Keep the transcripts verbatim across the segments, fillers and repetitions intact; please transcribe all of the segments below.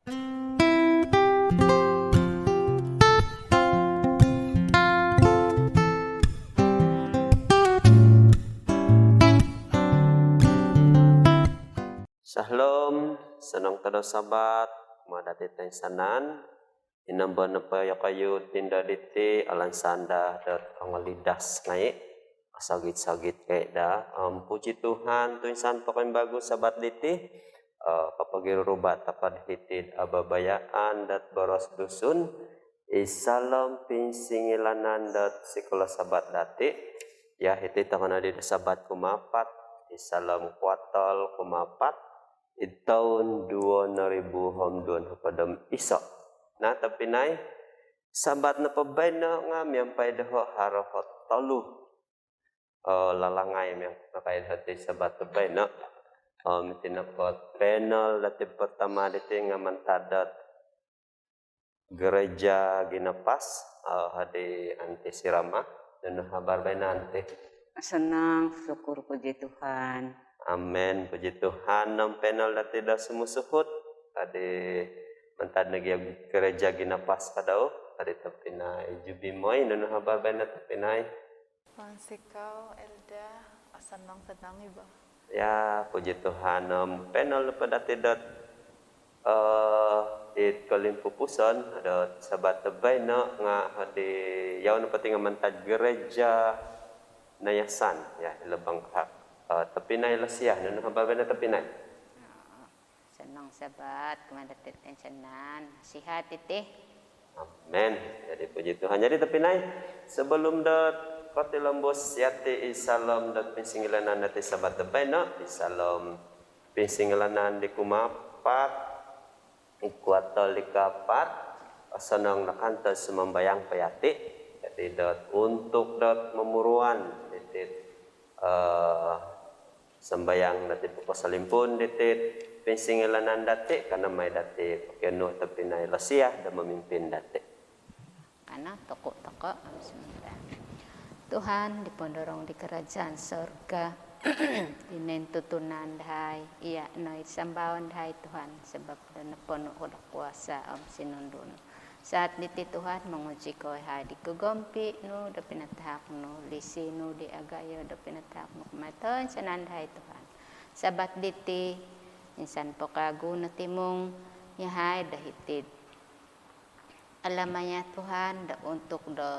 Sahalom, sanang tadau Sabat kumaa dati toinsanan. Inombo nopo iyokoyu tindo diti alansan daa dot ongolidas ngai, osogit-sogit ngai daa. Om puji Tuhan tu insan po koimbagu Sabat diti, eh, kopogiruruba topod hiti'd ababayaan dot boros Dusun id saalom pinsingilaan dot Sikula Sabat dati. Ya, hiti toko nodi do Sabat kumaapat id saalom kuartal kumaapat id toun duo noribu om duo nohopod om iso. Nah, tobpinai, Sabat nopo baino nga miampai doho haro o tolu, eh, lalangai miampai doho ti Sabat do baino. Om iti nopo panel dati pertama diti nga mantad dot Gereja Ginapas, eh, di Anti Sirama. Nunu habar baino, Anti? Sanang, syukur, puji Tuhan. Amin, puji Tuhan. Om panel dati do sumusuhut, adi mantad nogi Gereja Ginapas ka dau, adi tobpinai Jubimoi. Nunu habar baino, tobpinai? Pounsikou, Elda, sanang-sanang i bo. Ya, puji Tuhan. Om panel nopo dati dot, eh, id kolimpupuson dot Sabat do baino nga di yau nopo ti nga mantad Gereja Nayasan, ya, Lebang Kahak. Eh, tobpinai Lesia, nunu habar baino, tobpinai? Sanang Sabat kumaa dati toinsanan. Sihat iti? Amin. Jadi puji Tuhan. Jadi tobpinai, sebelum dot kotilombus yati id saalom dot pinsingilaan dati Sabat do baino, id saalom pinsingilaan di kumaapat, id kuartal di kaapat, osonong no kanto sumambayang po yati. Jadi dot untuk dot momuruan diti, eh, sambayang dati poposolimpuun diti pinsingilaan dati, kanou mai dati pokianu tobpinai Lesia do mamimpin dati. Kanou tokou, tokou, bismillah. Tuhan, di pondorong di kerajaan sorga, di nointutunan dahai, iya no i sambaon dahai, Tuhan, sabab do noponu ko do kuasa om sinundu nu. Saat diti, Tuhan, monguji ko yahai di kogompi nu do pinatahak nu, lisi nu di agayo do pinatahak nu kumaa toinsanan dahai, Tuhan. Sabat diti, insan po kawagu notimung yahai do hiti'd alamaya, Tuhan, do untuk do,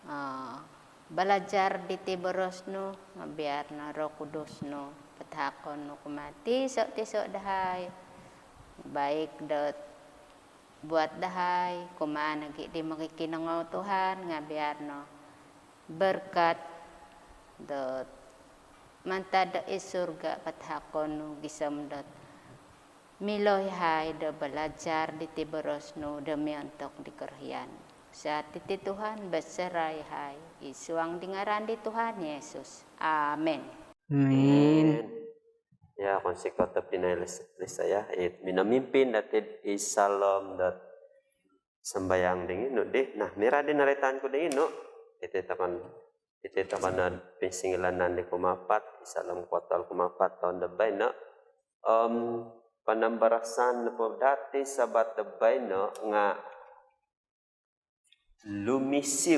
eh, balajar diti boros nu, nga biar no Roh Kudus nu patahakon nu kumaa tiso-tiso dahai, baik dot buat dahai, kumaa nogi di mokikinongou, Tuhan, nga biar no berkat dot mantad do id surga patahakon nu gisom dot milo yahai do balajar diti boros nu do miontok di korohian. Saat diti, Tuhan, berserah yahai id suang di ngaran di Tuhan Yesus. Amin. Amin. Ya, pounsikou tobpinai Lis-, Lisa, ya. It minomimpin dati id saalom dot sambayang dinginu di. Nah, mirad di noroitan ku dinginu, iti toko no, iti toko no pinsingilaan di kumaapat id saalom kuartal kumaapat toun do baino. Om panambarasan nopo dati Sabat do baino nga Lumisi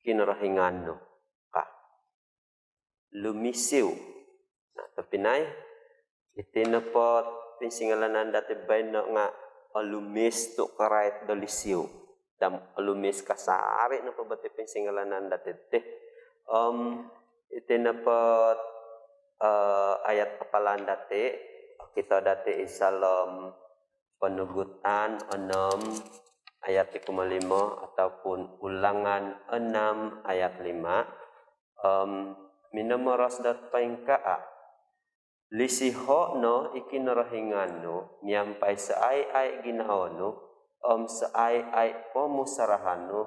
Kinorohingan nu, ka. Lumisi. Nah, tobpinai, iti nopo pinsingilaan dati baino nga olumis tu karait do lisi. Om olumis kasari nopo bo ti pinsingilaan dati ti. Om iti nopo, eh, ayat hafalan dati, okito dati id saalom Ponugutan onom ayat di kumolimo ataupun Ulangan enam ayat lima, om minomoros dot poingkaa, "Lisiho no i Kinorohingan nu miampai soai-ai ginawo nu, om soai-ai pomusarahan nu,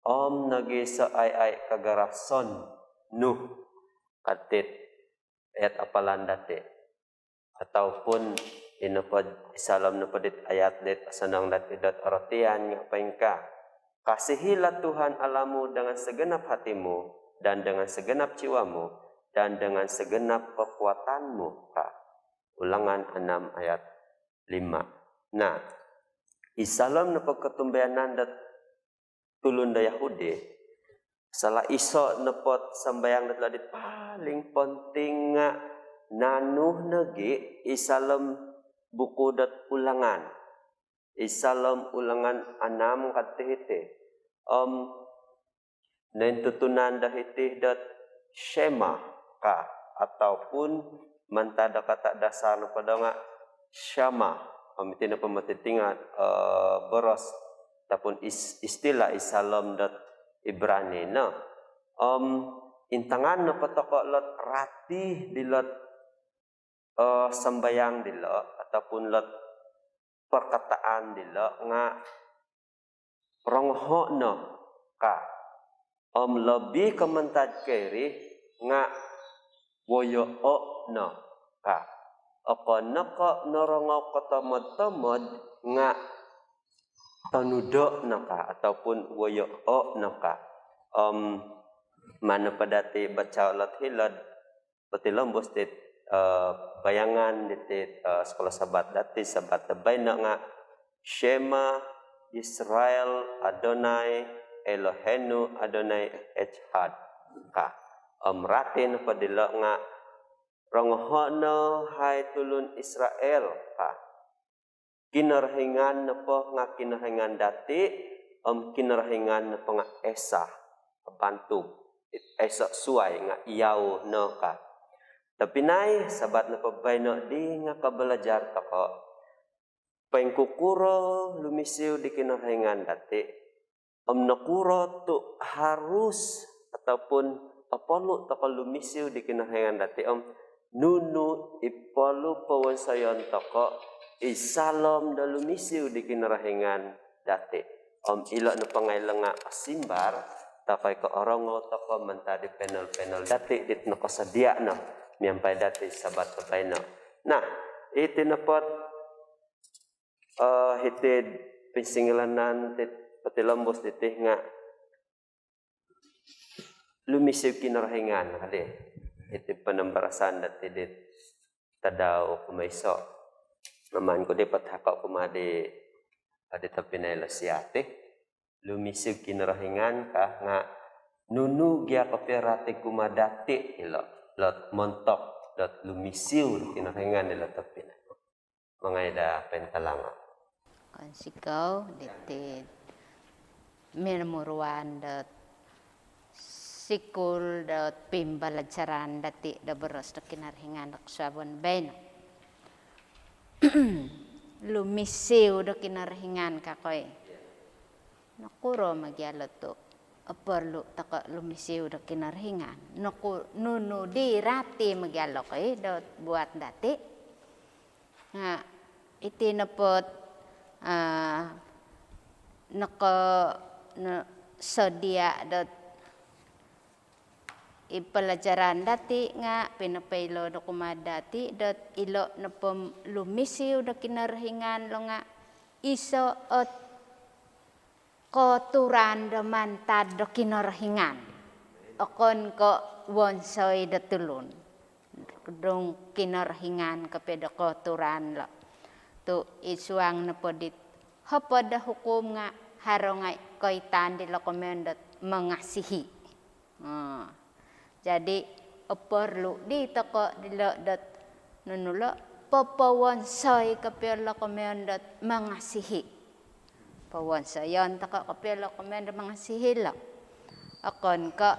om nogi soai-ai kagarason nu," ka dit ayat hafalan dati. Ataupun ino po, id saalom nopo dit ayat dit osonong dati dot orotian nga poingkaa, "Kasihilah Tuhan Allahmu dengan segenap hatimu, dan dengan segenap jiwamu, dan dengan segenap kekuatanmu," ka. Ulangan enam ayat lima. Nah, id saalom nopo kotumbayaan dot tulun do Yahudi, salah iso nopo ot sambayang dot lagi paling penting nga naanu nogi id saalom buku dot Ulangan. Id saalom Ulangan enam ka diti. Om nointutunan do hiti dot Shema ka, ataupun mantad do kata dasar nopo dau nga Shama. Om iti nopo moti nga, eh, boros ataupun is-, istilah id saalom dot Ibrani no. Om intangan nopo tokou lot rati dilo, eh, sambayang dilo ataupun lot perkataan dilo nga rongoho no ka. Om lobi ko mantad ko iri nga woyoo no ka. Okon no ko norongou kotomod-tomod nga tonudo no ka ataupun woyoo no ka. Om maan nopo dati baca lot hilo'd potilombus dit, eh, bayangan diti, eh, Sekolah Sabat dati Sabat do baino nga Shema Israel Adonai Eloheinu Adonai Echad ka. Om rati nopo dilo nga rongoho no hai tulun Israel ka. Kinorohingan nopo nga Kinorohingan dati, om Kinorohingan nopo nga esa, bantug, aiso suai nga iyau no ka. Tobpinai, Sabat nopo baino di nga kabalajar tokou poingkukuro lumisi di Kinorohingan dati, om nokuro tu harus ataupun oporlu tokou lumisi di Kinorohingan dati, om nunu i porlu powonsoyon tokou id saalom do lumisi di Kinorohingan dati. Om ilo nopo nga ilo nga osimbar tokou ko orongou tokou mantad di panel-panel dati dit nokosodia no miampai dati Sabat do baino. Nah, iti nopo ot eh, hiti'd pinsingilaan dit potilombus diti nga lumisi Kinorohingan kadi. Iti panambarasan dati dit tadau kumoiso. Maan ku di patahako kumaa di, di tobpinai Lesia ti. Lumisi Kinorohingan ka nga nunu gia kopio rati kumaa dati ilo, lot montok dot lumisi Kinorohingan ilo tobpinai. Mangai da pointalango. Kounsikou diti minomuruan dot sikul dot pimbalajaran dati do boros do Kinorohingan do kosuabon baino. Lumisi do Kinorohingan ka koi. Nokuro ma gia lo tu oporlu tokou lumisi do Kinorohingan? Noku-, nunu di rati ma gia lo koi do buat dati? Nga iti nopo ot, ah, noko-, no-, sodia dot i palajaran dati nga pinopoilo do kumaa dati dot ilo nopo lumisi do Kinorohingan lo nga iso ot kooturan do mantad do Kinorohingan. Okon ko wonsoi do tulun. Dung Kinorohingan kopio do kooturan lo. Tu id suang nopo dit hopod do hukum nga haro ngai koitan dilo komoyon dot mengasihi. Ha. Jadi, oporlu di tokou dilo dot nunu lo, popowonsoi kopio lo komoyon dot mengasihi. Powonsoyon tokou kopio lo komoyon dot mengasihi lo. Okon ko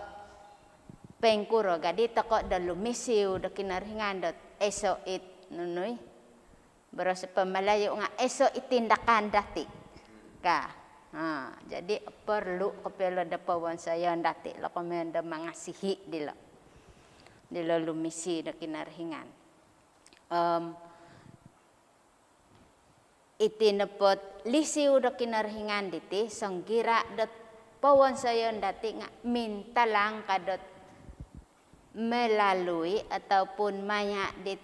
poingkuro gia di tokou do lumisi do Kinorohingan dot aiso it nunu i. Boros po Malayu nga aiso i tindakan dati. Ka. Ha, jadi oporlu kopio lo do powonsoyon dati lo komoyon do mengasihi dilo. Dilo lumisi do Kinorohingan. Om, iti nopo ot lisi do Kinorohingan diti, songkira dot powonsoyon dati nga mintalang ka dot melalui ataupun maya dit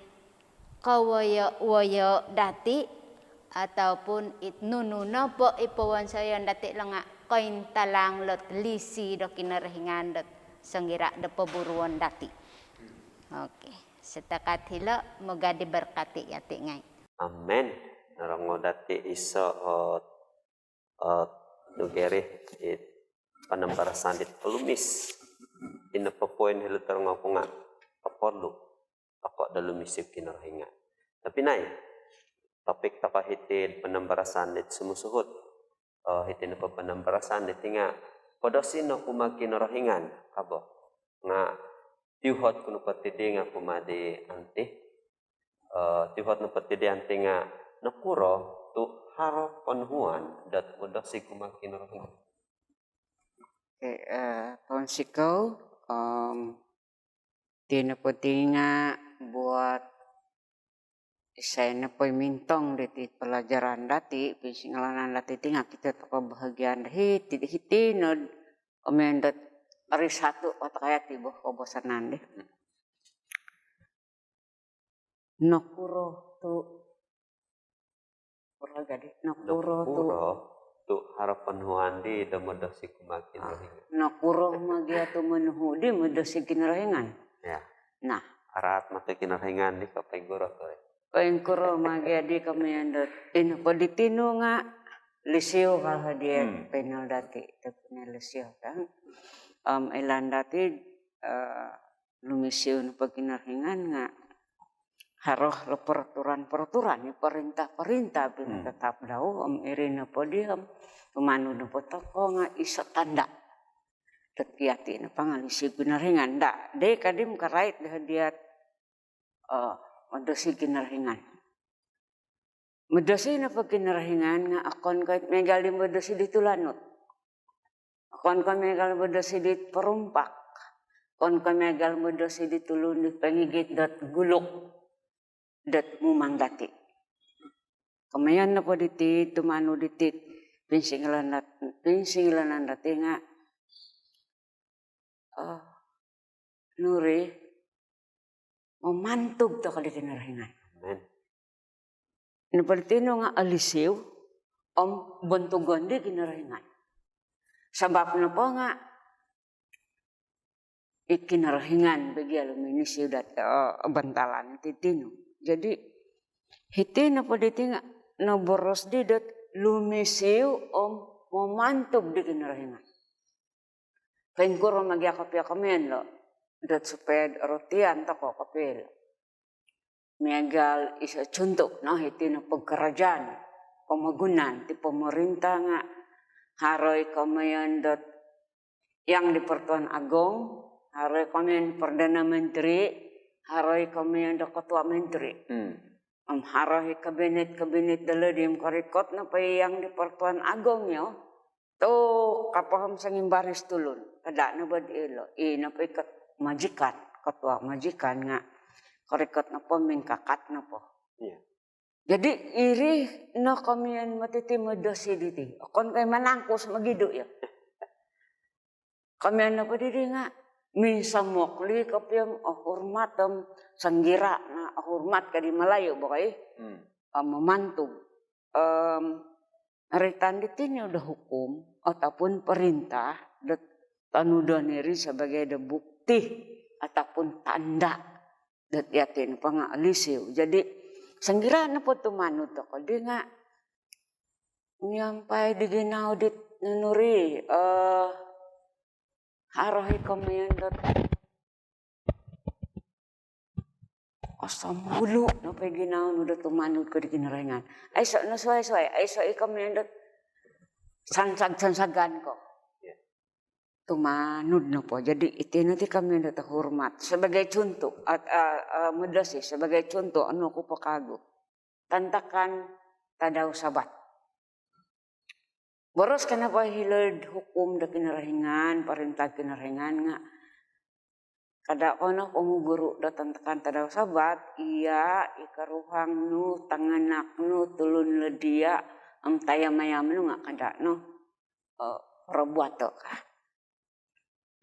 kowoyo-woyo dati, ataupun it nunu nopo i powonsoyon dati lo nga kointalang lot lisi do Kinorohingan dot songkira do poburuon dati. Okey, setakat hilo, moga diberkati yati ngai. Amin. norongou dati iso o, o, nugeri, i, panambarasan dit olumis. Ino po poin hilo norongou ku nga koporlu tokou do lumisi Kinorohingan. Tapi nai, topik tokou hiti panambarasan dit sumusuhut. O, hiti nopo panambarasan diti nga, podosi no kumaa Kinorohingan, ka bo. Nga, tiuhot ku nopo diti nga kumaa di Anti. O, tiuhot nopo diti Anti nga, nokuro tu haro ponuhuan dot modosi kumaa Kinorohingan. Okey, eh, pounsikou, om, iti nopo diti nga buat isai nopo i mintong diti pelajaran dati, pinsingilaan dati diti nga okito tokou bahagian do hiti, hiti no, om, maan dot hari satu, otak ayat ibo kobosanan di. Nokuro tu, nokuro gia di, nokuro tu. Nokuro tu haro ponuhuan di do modosi kumaa Kinorohingan. Ah, nokuro ma gia tu monuhu di modosi Kinorohingan. Ya. Nah. Araat moti Kinorohingan di ka poingkuro tu, eh. Poingkuro ma gia di komoyon dot. Ino po diti no nga lisi o ka hadiah, hmm, panel dati, tapi lisi o ka. Om, oilaan dati, eh, lumisi nopo Kinorohingan nga haro lo peraturan-peraturan, i perintah-perintah, hmm, pinotatap dau, om, iri nopo di, om, tumanud nopo tokou nga iso tanda. Tetiati nopo nga lisi Kinorohingan. Nda, di kadi makarait do hadiah, eh, modosi Kinorohingan. Modosi nopo Kinorohingan nga okon ko miagal di modosi di tulanut. Okon ko miagal modosi di perumpak. Okon ko miagal modosi di tulun di pongigit dot gulu dot mumang dati. Komoyon nopo diti, tumanud diti, pinsingilaan dat-, pinsingilaan dati nga, eh, nuri, momantug tokou di Kinorohingan. Amen. Ino po diti no nga olisi, om, bontugon di Kinorohingan. Sabab nopo nga i Kinorohingan bo gia luminisi dot, eh, bantalan diti no. Jadi, hiti nopo diti nga noboros di dot lumisi, om, momantug di Kinorohingan. Poingkuro ma gia kopio komoyon lo dot supaya orotian tokou kopio lo. Miagal iso contoh no, hiti no pekerajaan, pomogunan, ti pemerintah nga haro i komoyon dot Yang di-Pertuan Agong, haro i komoyon Perdana Menteri, haro i komoyon do Ketua Menteri. Hmm. Om haro i kabinet-kabinet dilo di, om korikot nopo i Yang di-Pertuan Agong yo, tu kapaham sangimbaris tulun. Kada no bo dilo. I nopo i ket-, majikan, ketua majikan nga korikot nopo, mingkakat nopo. Iya. Jadi, iri no komoyon moti ti modosi diti. Okon ko i manangkus mogidu yo. Komoyon nopo diri nga minsomok li kopio, oh, hormat, om, sanggira no, oh, hormat ka di Malayu bo kai. Hmm. Om, momantug. Om, roitan diti no do hukum ataupun perintah do tonudon iri sebagai do bukti ataupun tanda dot yati nopo nga olisi. Jadi, sanggira nopo tumanud tokou di nga miampai di ginawo dit nunu ri, eh, haro i komoyon dot osomulu nopo i ginawo nu do tumanud ko di Kinorohingan. Aiso no suai-suai, aiso i komoyon dot sansag-sansagan ko. Ya. Tumanud nopo. Jadi, iti no ti komoyon dot hormat. Sebagai contoh, at-, a, a, modosi, sebagai contoh, onu ku po kagu. Tantakan tadau Sabat. Boros ka nopo hilo'd hukum do Kinorohingan, perintah Kinorohingan nga, kada ko no pomuguru do tantakan tadau Sabat, iya, i karuhang nu, tanganak nu, tulun lo dia, om tayam-ayam nu nga kada no, eh, porobuato ka.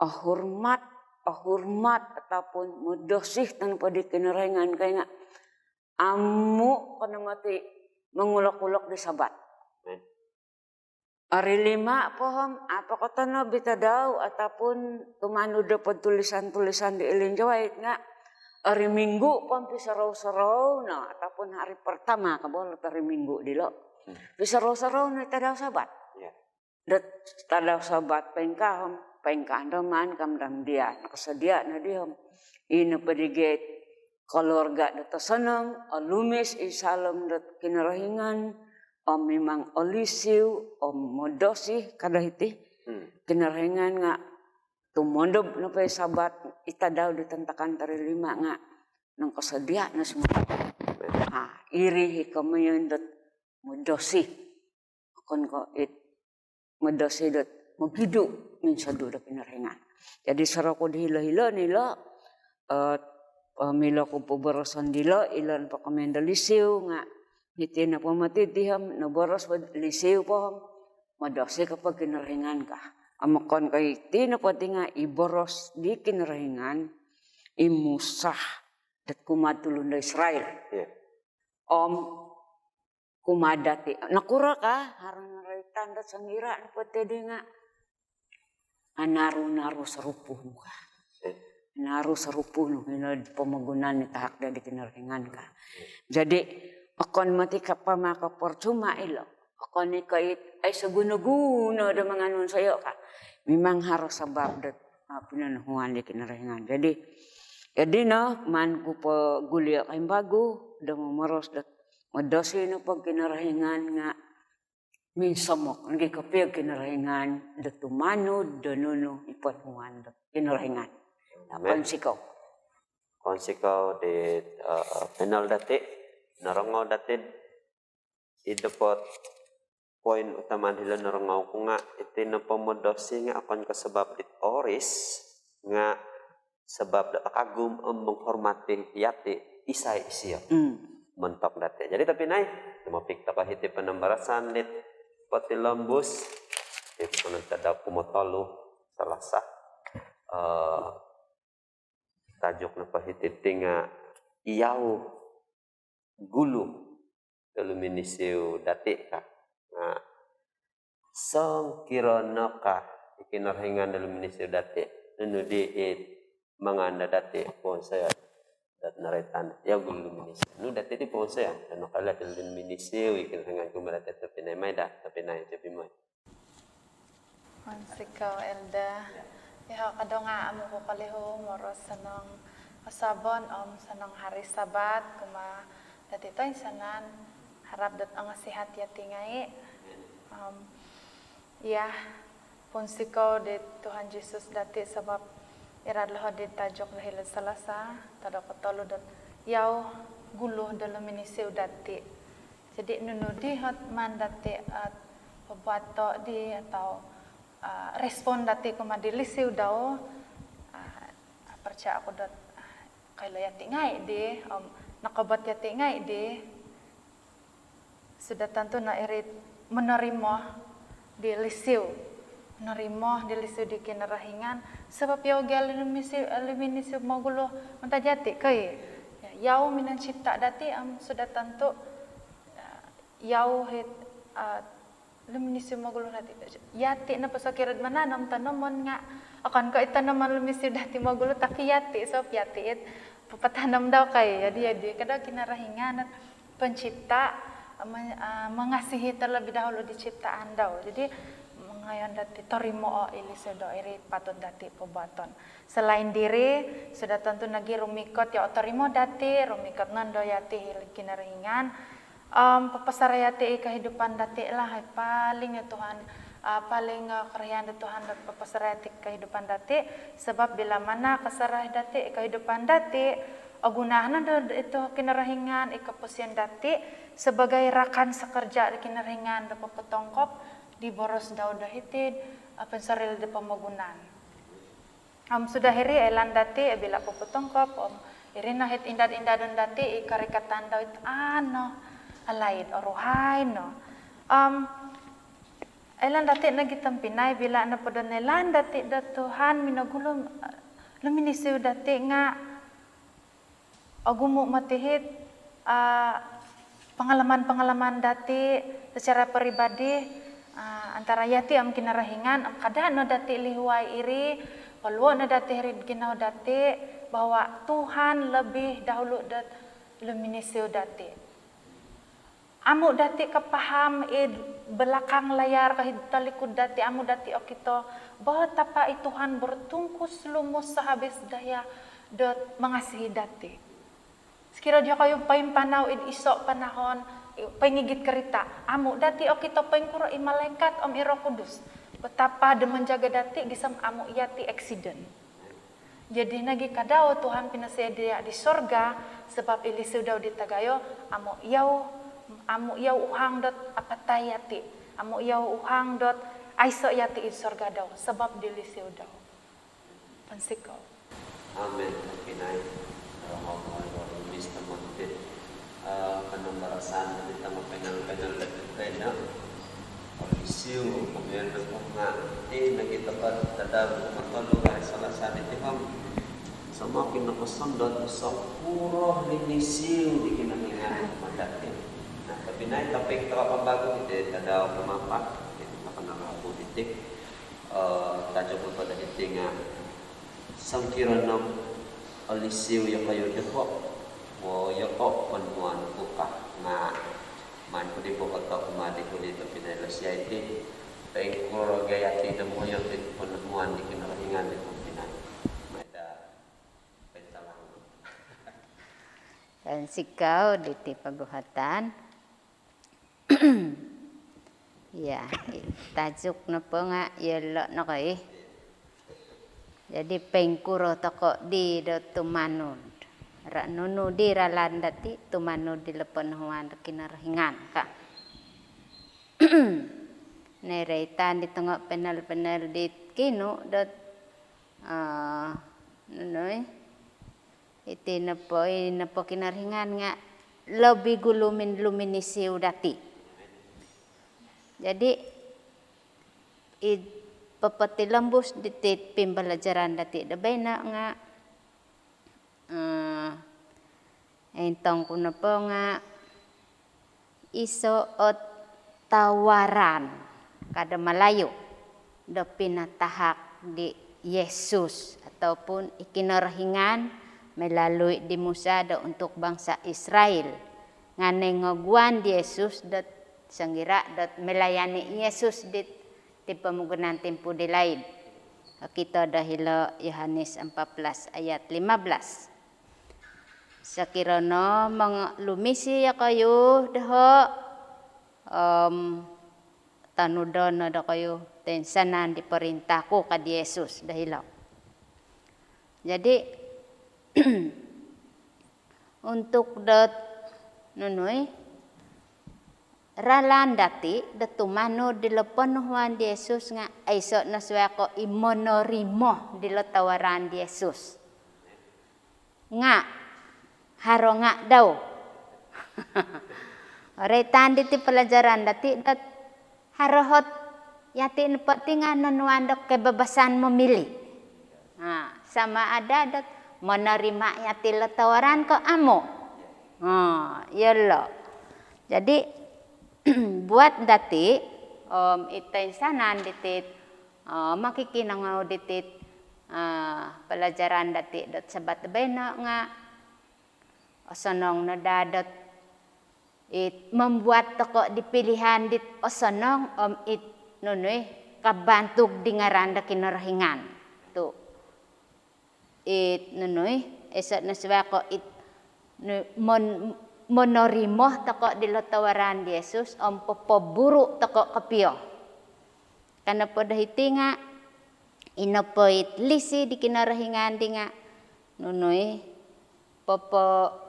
Ohormat, ohormat ataupun modosi tanpa di Kinorohingan kai nga amu ko no moti mongulok-ulok di Sabat. Amen. Hari lima po om, a po kotonob i tadau ataupun tumanud do tulisan-tulisan di Ellen G. White nga hari Minggu po pisorou-sorou no, ataupun hari pertama ka bo hari Minggu dilo. Hmm. Pisorou-sorou no i tadau Sabat. Ya. Dot tadau Sabat poingkaa om, poingkaa do maan kam dam dia, nokosodia no di om. Ino po di gia keluarga dot osonong, olumis id saalom dot Kinorohingan, om mimang olisiu, om modosi, ka do hiti. Hmm. Kinorohingan nga tumondob nopo i Sabat, i tadau di tontokan hari lima nga nokosodia no semua. Ha, iri i komoyon dot modosi. Okon ko it modosi dot mogidu minsodu do Kinorohingan. Jadi, soroku di hilo-hilo nilo, eh, eh, milo ku poboroson dilo, ilo nopo komoyon do lisiu nga, hiti nopo moti ti om, noboros po lisiu po om, modosi ko po Kinorohingan ka. Om okon ko iti nopo ti nga i boros di Kinorohingan, i Musa, dot kumaa tulun do Israel. Ya. Om kumaa dati. Nokuro ka, haro noroitan dot songira nopo ti di nga anaru-naru sorupu nu ka. Anaru sorupu nu, ino pomogunan i tahak do di Kinorohingan ka. Jadi, okon moti ka pama ko percuma ilo. Okon i ko it, ai, seguno-guno do manganu soyo ka. Mimang haro sabab dot, ah, pinonuhuan di Kinorohingan. Jadi, jadi no, maan ku pogulio kaimbagu, do momoros dot modosi nopo Kinorohingan nga minsomok nogi kopio Kinorohingan do tumanud do nunu i ponuhuan do Kinorohingan. Amen. Pounsikou. Pounsikou di, eh, panel dati, norongou dati, id dapot poin utama dilo norongou ku nga, iti nopo modosi nga okon ko sabab dit oris, nga sabab do kagum om menghormati yati, isai isio. Hmm. Montok dati. Jadi, tobpinai, tumopik tokou hiti panambarasan dit potilombus, di pono tadau kumotolu, Selasa. Eh, tajuk nopo hiti ti nga, Yau Gulu do Luminisiu Dati ka. Nah, songkuro no ka i Kinorohingan do luminisiu dati, nunu di it mangan do dati, powonsoyon dot noroitan, Yau Gulu Luminisiu. Nunu dati di powonsoyon, nokoliat do luminisiu i Kinorohingan kumaa dati, tobpinai Maida, tobpinai Jopimoi. Pounsikou, Elder. Iho ka do nga amu ku kolihu momoros, sonong kosuabon om sonong hari Sabat kumaa dati toinsanan. Harap dot ongosihat yati ngai. Om, ya, pounsikou di Tuhan Jesus dati sabab irad loho di tajuk do hilo Selasa, tadau kotolu dot Yau Gulu do Luminisiu Dati. Jadi, nunu di ot maan dati, eh, pobuato di atau, eh, respon dati kumaa di lisiu dau, eh, percaya oku dot, eh, koilo yati ngai di, om nokobot yati ngai di. Sudah tentu no iri monorimo di lisiu. Monorimo di lisiu di Kinorohingan. Sabab yau gia luminisiu, luminisiu mogulu mantad yati, kai. Ya, yau minoncipta dati, om sudah tentu, eh, yau it, eh, luminisiu mogulu dati. Yati nopo sokiro do mananom tanaman nga, okon ko i tanaman luminisiu dati mogulu, tapi yati, sabab yati it papatanom dau, kai. Jadi, jadi, ka do Kinorohingan pencipta, men-, eh, mengasihi terlebih dahulu di ciptaan dau. Jadi, mongoyon dati torimoon i lisiu dau, iri patut dati pobuaton. Selain diri, sudah tentu nogi rumikot yau otorimo dati, rumikot nondo yati id Kinorohingan. Om, poposorou yati i kehidupan dati lah, paling ya Tuhan, ah, paling, ah, korohian di Tuhan dot poposorou yati kehidupan dati, sabab bila mana kosorou dati kehidupan dati, oguno nondo itu Kinorohingan i koposion dati sebagai rakan sekerja di Kinorohingan do popotongkop di boros dau do hiti'd, ah, ponsoril di pomogunan. Om sudah iri, oilaan dati, eh, bila popotongkop, om iri no it indad-indadon dati, i korikatan dau it, ah, no, alaid, oruhai no. Om oilaan dati nogi tompinai, bila nopo do noilaan dati do Tuhan minogulu, eh, luminisiu dati nga ogumu moti it, ah, pengalaman-pengalaman dati secara peribadi, ah, antara yati om Kinorohingan, om kada no dati lihuai iri, poluo no dati iri id ginawo dati, bahawa Tuhan lebih dahulu dot luminisiu dati. Amu dati kapaham id belakang layar ko id tolikud dati, amu dati okito betapa i Tuhan bertungkus lumus sehabis daya dot mengasihi dati. Sekira diyokoyu poimpanau id iso panahon, i-, poingigit kerita, amu dati okito poingkuro i malaikat om i Roh Kudus. Betapa do menjaga dati gisom amu yati eksiden. Jadi nogi ka dau Tuhan pinosodia di sorga, sebab i lisi dau di tagayo, amu yau, amu yau uhang dot apatai yati, amu yau uhang dot aiso yati id sorga dau, sebab di lisi dau. Pounsikou. Amin. Tobpinai. Mister Monte. Eh, penambarasan di tama panel-panel dati baino. Lisi, kemudian, nga, ti nogi tokou tadau mantolu hari Selasa diti, om sama kinoposondot sokuro di lisi di Kinorohingan kumaa dati. Nah, tobpinai, topik tokou pambagu diti tadau pamampat, diti tadau Rabu diti. Eh, tajuk nopo diti nga, songkuro no om olisi iyokoyu doho, woyo o ponuhuan ku ka? Nga, maan ku di pokoto kumaa di kulit tobpinai Lucia iti. Poingkuro gia yati do moyo id ponuhuan di Kinorohingan di tobpinai? Mai do pointalang. Pounsikou diti ponguhatan. Ya, i-, tajuk nopo nga yolo no koi. Jadi, poingkuro tokou di do tumanud? Ra-, nunu di ralan dati tumanud dilo ponuhuan do Kinorohingan ka? Noroitan di tongo panel-panel di kinu dot, eh, nunu i, iti nopo, i nopo Kinorohingan nga lobi gulu min-, luminisiu dati. Jadi, id popotilombus diti pimbalajaran dati do baino nga, eh, intong ku nopo nga iso ot tawaran ka do Malayu do pinatahak di Yesus ataupun i Kinorohingan melalui di Musa do untuk bangsa Israel. Nga nongoguan di Yesus dot songkuro dot melayani Yesus dit, di pomogunan timpu di laid. Okito do hilo Yohanes empat belas ayat lima belas. Sokiro no mong-, lumisi iyokoyu doho, om tonudon no dokoyu toinsanan di perintah ku, ka di Yesus do hilo. Jadi, untuk dot nunu i, ralan dati do tumanud dilo ponuhuan di Yesus nga aiso no suai ko i monorimo dilo tawaran di Yesus. Nga, haro nga dau. Roitan diti pelajaran dati dot haro ot yati nopo ti nga nonuan do kebebasan memilih. Ha, sama ada dot menerima yati lo tawaran ko amu. Ha, yolo. Jadi, buat dati, om, it toinsanan diti, eh, mokikinongou diti, eh, pelajaran dati dot Sabat baino nga osonong no daa dot it membuat tokou di pilihan dit osonong om it nunu i, kabantug di ngaran do Kinorohingan. Tu it nunu i, aiso no suai ko it nu-, mon-, monorimo tokou dilo tawaran di Yesus om popoburu tokou kopio. Ka nopo do hiti nga, i nopo it lisi di Kinorohingan di nga nunu i, popo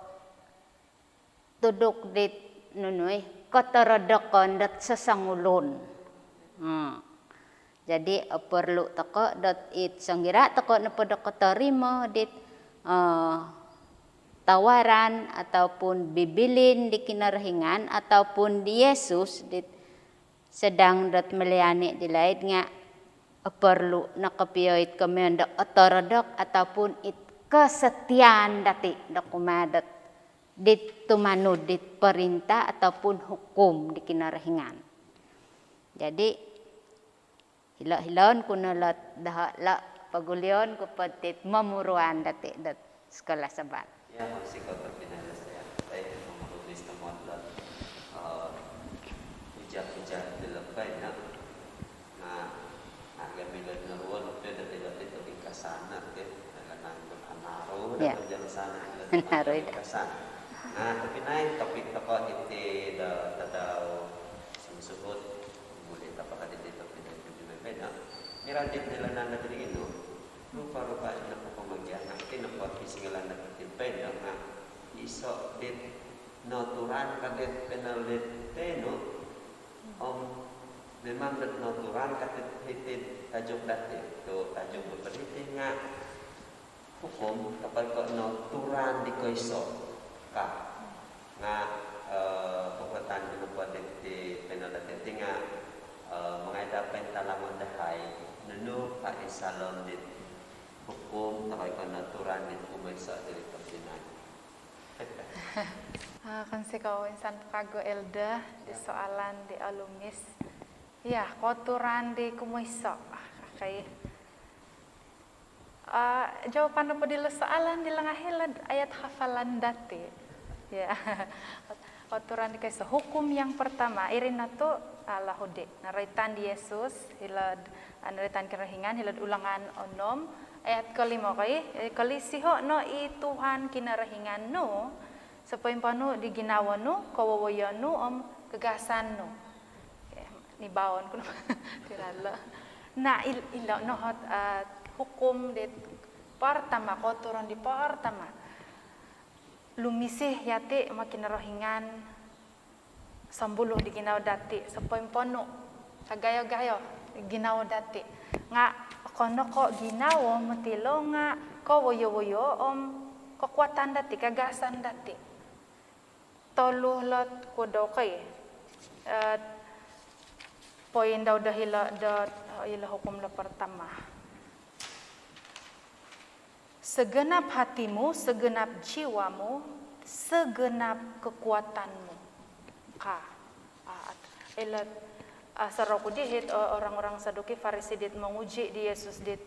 tuduk dit nunu i, kotorodokon dot sosongulun. Hmm. Jadi, eh, perlu tokou dot it songkuro tokou nopo do kotorimo dit, eh, tawaran ataupun bibilin di Kinorohingan ataupun di Yesus dit sedang dot melayani di laid nga, eh, perlu no kopio it komoyon do otorodok ataupun it kesetiaan dati do kumaa dot dit tumanud dit perintah ataupun hukum di Kinorohingan. Jadi, hilo-hiloon ku no lot doho lo, pogulion ku po dit momuruan dati dot Sekolah Sabat. Ya, masih kau terpindah saya. Baik, mamalumis tomod lah. Ujar-ujar di lepai nak. Nah, nah, kami dah naruan, tapi dah tidak itu bingkasan, oke. Nah, nangkut anaru, Ya. Dah jalan sana, Anaru, bingkasan. Nah, tapi naik topik toko iti dah tadau sing suhut. Boleh tak pakai di topik dah itu juga beda. Miradit di lenang dah tadi itu. Rupa-rupa ina ko pomogian, nangkin nopo pisingilaan dati ti baino nga iso dit noturan ka dit panel dit baino. Om memang dot noturan ka dit hiti tajuk dati tu tajuk do berhiti nga hukum, tapi ko noturan di koiso ka. Nga kekuatan di nopo dit ti panel dati ti nga mangai da paintalangon dahai nunu ka id saalom dit hukum, takai ko noturan dit kumoiso diri tobpinai. Kounsikou insan po kagu Elder di soalan di olumis. Ya, koturan di kumoiso. Okey. Jawapan nopo dilo soalan di lengahilo'd ayat hafalan dati. Ya. Koturan di koiso, hukum yang pertama, iri no tu Yahudi. Noroitan di Yesus hilo'd, noroitan Kinorohingan hilo'd Ulangan onom ayat kolimo koi, kolisiho no i Tuhan Kinorohingan nu sopoimponu di ginawo nu, kowowoyo nu om kagarasan nu. Nibaon ku no tiralo. Na ilo no ot hukum di pertama, koturan di pertama. Lumisi yati ma Kinorohingan sombulu di ginawo dati, sopoimponu, kagayo-gayo ginawo dati. Nga okon no ko ginawo moti ilo nga kowoyo-woyo om kekuatan dati, kagarasan dati. Tolu lot kuo dau koi. Poin dau do hilo do ilo hukum do pertama. Segenap hatimu, segenap jiwamu, segenap kekuatanmu. Ka. Ilo, sorou ku dihit orang-orang Saduki Farisi dit monguji di Yesus dit,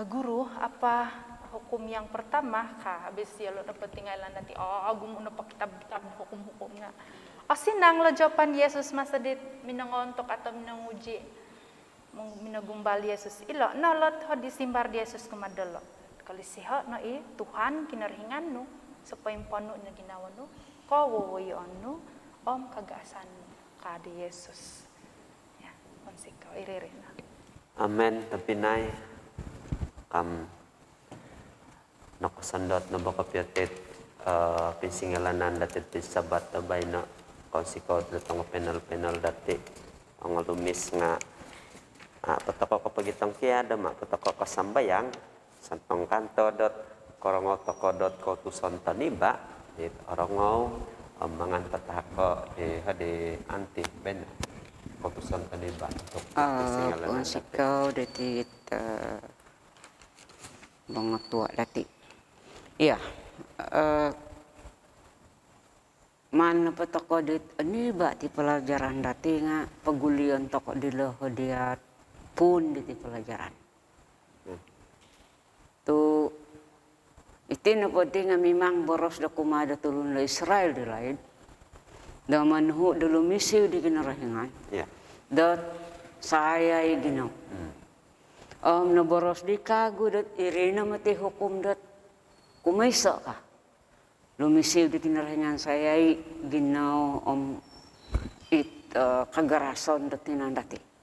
Guru, apa hukum yang pertama? Ka. Habis yolo nopo tingailan dati, ogumu nopo kitab-kitab hukum-hukum nga. Asanang lo jawapan Yesus masa dit minongontok atau minonguji, minogumbal Yesus. Ilo no lot ot simbar di Yesus kumaa diolo. Kolisiho no i Tuhan Kinorohingan nu sopoimponu di ginawo nu, kowowoyoon nu om kagarasan nu, ka di Yesus. Ya, kounsikou, iri-iri no. Amen, tobpinai. Kam nokosondot no bo kopio tit pinsingilaan dati ti Sabat do baino. Kounsikou do tongo panel-panel dati. Ongolumis nga a' po toko kopogitongkiad om a' po toko kosambayang. Santong kanto dot korongou toko dot koutusan toniba dit orongou om mangan po toko di hodi anti ben koutusan toniba untuk pinsingilaan dati. Kounsikou diti bongotua dati. Iya. Maan nopo toko dit oniba ti pelajaran dati nga pogulion toko dilo hodiat pun diti pelajaran. Tu iti nopo ti nga mimang boros do kumaa do tulun do Israel di laid do monuhu do lumisi di Kinorohingan dot saayai ginawo. Om noboros di kagu dot iri no moti hukum dot kumoiso ka. Lumisi di Kinorohingan saayai ginawo om it kagarason dot tinan dati.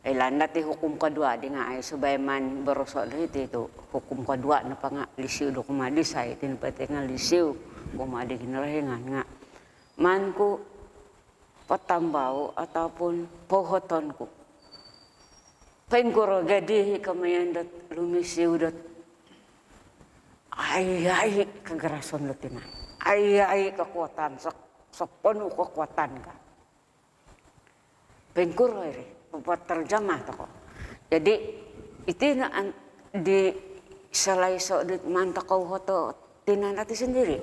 Ilaan dati hukum kedua di nga ai subai maan boroso do hiti tu hukum kedua nopo nga lisi do kumaa disai, iti nopo ti nga lisi kumaa di Kinorohingan nga maan ku patambau ataupun pohoton ku. Poingkuro gia di komoyon dot lumisi dot ai-ai kagarason dot tinan. Ai-ai kekuatan, soponu kekuatan ka. Poingkuro iri, popoterjemah toko. Jadi iti no di sala iso di maan toko uhoto tinan dati sendiri.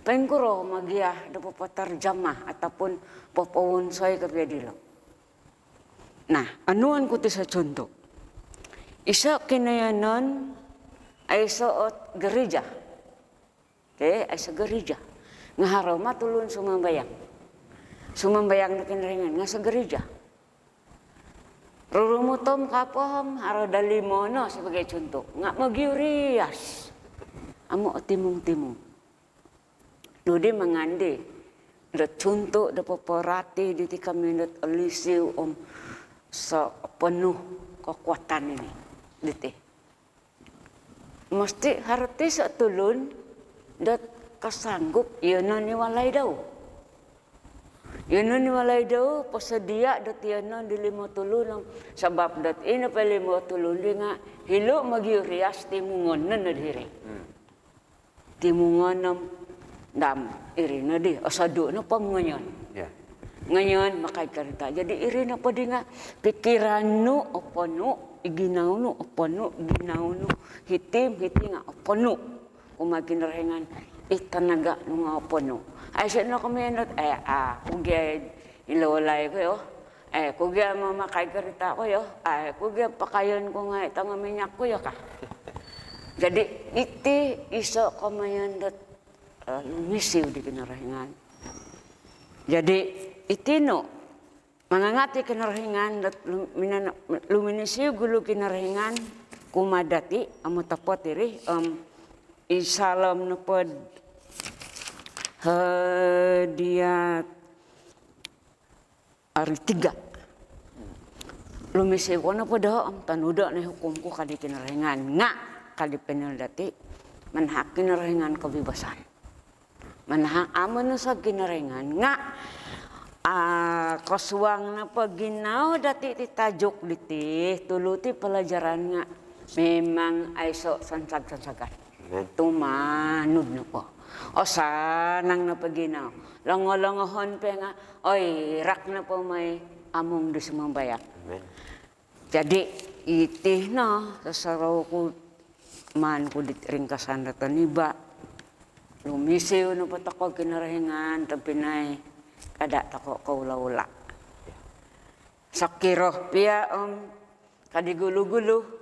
Poingkuro mogia do popoterjemah ataupun popowonsoi kopio dilo. Nah, onuan ku ti iso contoh. Iso kinoyonon aiso ot gereja. Okey, aiso gereja. Nga haro ma tulun sumambayang. Sumambayang do Kinorohingan, nga aiso gereja. Rurumut om kapohom, haro do limo no sebagai contoh. Nga mogiurias. Amu otimung-timung. Nodi mangandi do contoh do poporati diti kami dot olisi om so penuh kekuatan ini. Diti. Mesti haro ti so tulun dot kasanggup, iyo no ni walai dau. Iyo no ni walai dau, posodia dot iyo no di limo tulun om, sabab dot ino po limo tulun di nga hilo mogiurias timungon no nod hiri. Hmm. Timungon om dam iri nodi, osodu no po ngoyon. Ya. Ngoyon makai karita. Jadi iri nopo di nga pikiran nu oponu, i ginawo nu oponu, ginawo nu hiti om hiti nga oponu kumaa Kinorohingan, i tanaga nu nga oponu. Aiso no komoyon dot, eh, ah, ku gia ilo walai ku yo. Eh, ku gia mamakai karita ku yo. Eh, ku gia pakaian ku nga i tongo minyak ku yo ka. Jadi iti iso komoyon dot, eh, lumisi di Kinorohingan. Jadi iti no mangangat i Kinorohingan dot lum-, minan-, luminisi gulu Kinorohingan kumaa dati, amu topot iri, om, id saalom nopo do, eh, dia ari tiga. Lumisi ko nopo doho om tonudo no i hukum ku ka di Kinorohingan, nga ka di panel dati, manahak Kinorohingan kebebasan. Manahak, amu no so Kinorohingan nga, ah, kosuang nopo ginawo dati ti tajuk diti, tulu ti pelajaran nga memang aiso sansag-sansagan. Amen. Tumanud nopo. Osanang nopo ginawo. Longo-longohon po nga, oi, rak nopo mai amung di sumambayang. Amen. Jadi iti no, sasaroku maan ku di ringkasan do toniba. Lumisi nopo tokou Kinorohingan, tobpinai, kada tokou koula-ula. Sokiro pia om ka di gulu-gulu,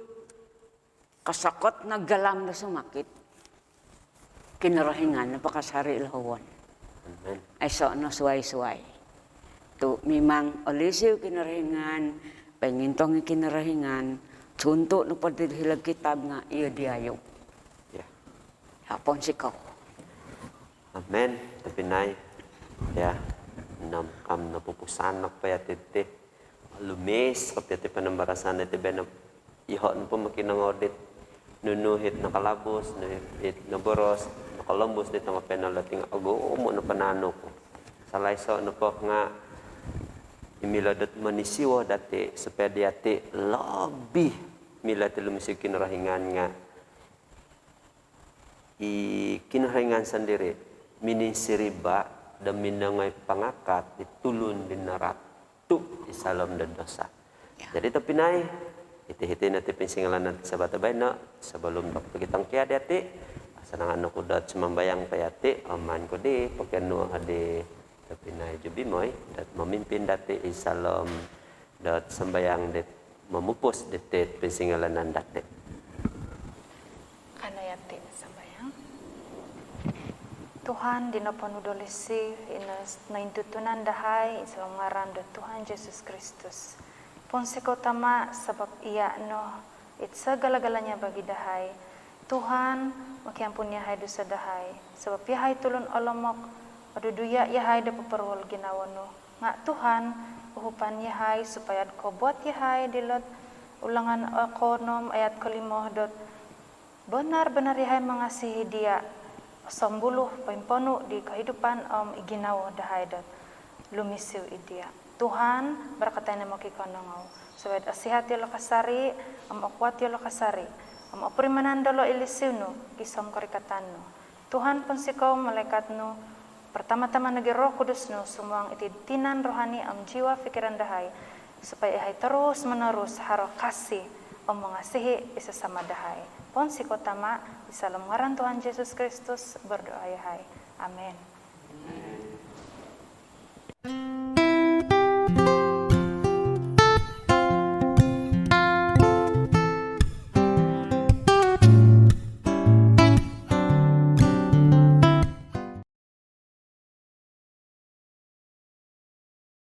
kosokot no galam do sumakit, Kinorohingan nopo kasari lohowon. Amen. Aiso no suai-suai. Tu memang olisi Kinorohingan, poingintong i Kinorohingan, contoh nopo di hilo'd kitab nga iyo di Ayub. Ya. Pounsikou. Amen. Tobpinai. Ya. Om kanou nopupusan nopo yati ti. Lumis kopio ti panambarasan diti baino. Iyoho nopo mokinongou dit nunu it nakalabus, nunu it naboros, nakalombus di tongo panel diti nga ogumu nopo naanu ku. Salah iso nopo nga i milo dot monisiwo dati supaya yati lobi milo ti lumisi Kinorohingan nga i Kinorohingan sondiri mininsiriba do minongoi pangakat di tulun di naratu id saalom do dosa. Ya. Jadi tobpinai, iti hiti no ti pinsingilaan dati Sabat baino, sebelum do pogitongkiad yati, asanangan oku dot sumambayang po yati, om maan ku di pokionuo di tobpinai Jubimoi dot mamimpin dati id saalom dot sambayang dit momupus diti pinsingilaan dati. Kanou yati sambayang. Tuhan, di nopo nu do olisi, i nointutunan dahai id saalom ngaran do Tuhan Yesus Kristus. Pounsikou Tama, sabab Ia no it segala-galanya bagi dahai. Tuhan, mokiampun yahai dusa dahai, sabab yahai tulun olomok, oduduya yahai do poporuol ginawo nu. Nga Tuhan, uhupan yahai supaya dot kobuat yahai dilo't Ulangan koonom ayat kolimo dot benar-benar yahai mengasihi Dia, sombuluh poimponu di kehidupan om i ginawo dahai dot lumisi id Dia. Tuhan, barakatai no mokikinongou, supaya osihat yolo kasari, om okuat yolo kasari, om opurimanan dolo i lisi nu gisom korikatan nu. Tuhan, pounsikou malaikat nu, pertama-tama nogi Roh Kudus nu sumuang iti tinan, rohani om jiwa fikiran dahai, supaya yahai terus-menerus haro kasih om mengasihi i sesama dahai. Pounsikou Tama, id saalom ngaran Tuhan Yesus Kristus berdoa yahai. Amin.